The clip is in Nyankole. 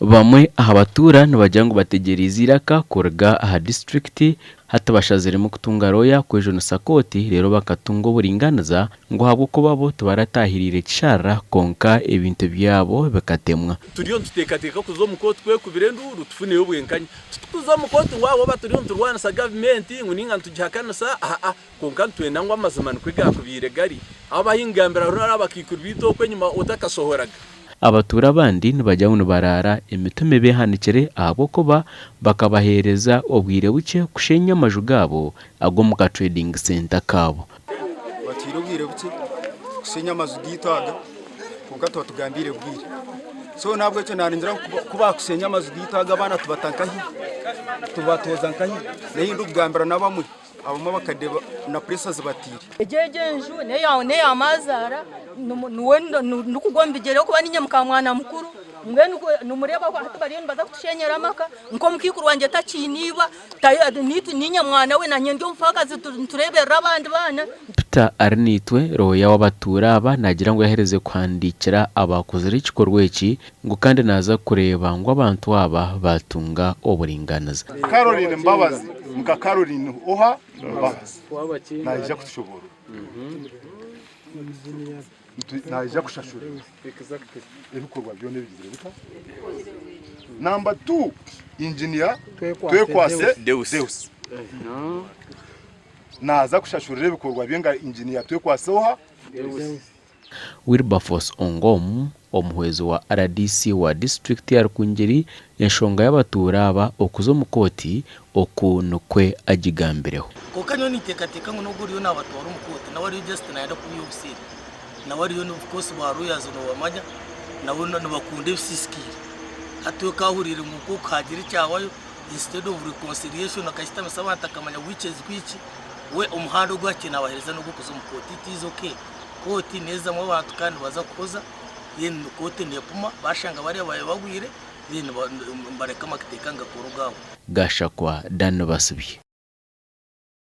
Bamwe aha batuura nibagira ngu bategyereize eiraka kuruga aha disiturikiti hati bashaziremu kutunga rooya kwejunisa kooti reero bakatunga oburingaaniza ngu ahabw'okuba bo tibaratahiriire kisharara kwonka ebintu byabo bikatemwa. Turiyo nituteekateeka kuza omu kooti kwekubira enduuru tufuneyo obwenkanya. Titukuza omu kooti ngu ahabw'okuba turiyo niturwanisa gavumenti ngu nainga nitugihakanisa, aa kwonka nitwenda ngu amazima nikwo gaakubaire gari. Ahu bahingambira hariho abakaikuru baitu okwo enyima otakashohoraga. Abatuura abandi nibagira ngu nibaraara emitima ebehanikire ahabw'okuba bakabaheereza obwire bukye kushenya amaju gaabo ag'omu ka trading centre kaabo. Batuhaire obwire bukye kushenya amaju gaitu aga kwonka tibatugambiire bwire. So n'ahabw'ekyo naningira ngu ku baakushenya amaju gaitu aga abaana tubata nkahi? Tubatooza nkahi? Nahi ndikugambira n'abamwe, abamwe abakadde na pureesa zibataire. Egyo egyo enju neya maazaara niwe ndikugwa omu bigyere ahabw'okuba niinye mukamwana mukuru mbwenu nimureeba hati bariyo nibaza kutushenyera amaka nk'omukaikuru wangye takiine iba niinye mwana we nanye ndi omufaakazi nitureeberera abandi baana. Peter Arinaitwe, rooya w'abatuura aba naagira ngu yaherize kuhandiikira abaakozire ekikorwa eki ngu kandi naaza kureeba ngu abantu aba baatunga oburingaaniza. Caroline Mbabazi muka Caroline oha Mbabazi naija kutushoboorora. Naija kushashura ebikorwa byona ebigizire bita. Namba tu Engineer Twekwase Deus naaza kushashurira ebikorwa bye nga Engineer Twekwase oha Deus. Wilberforce Ongom, omuhwezi wa rdc wa disiturikiti ya Rukungiri enshonga y'abatuura aba okuza omu kooti oku nikwo agigambireho. Kwonka nyowe ninteekateeka ngu n'ogwo oriyo naabatwara omu kooti nawe ariyo just naayenda kubiiha obuseere. Nawe ariyo of course ba lawyers noobamanya nabo nibakunda ebisiisikaire. Hati we ku ahuriire ngu nk'oku haagira ekyabayo instead of reconciliation akashitamisa abantu akamanya which is which, we omuhanda ogu ahikire naabaheereza n'ogw'okuza omu kooti. It is okay. Kooti neezamu abantu kandi nibaza kuhoza then kooti neepima baashanga bariya baabaire bagwire then nibareka amateeka nigakora agaabo. Gashakwa Dan Basibye.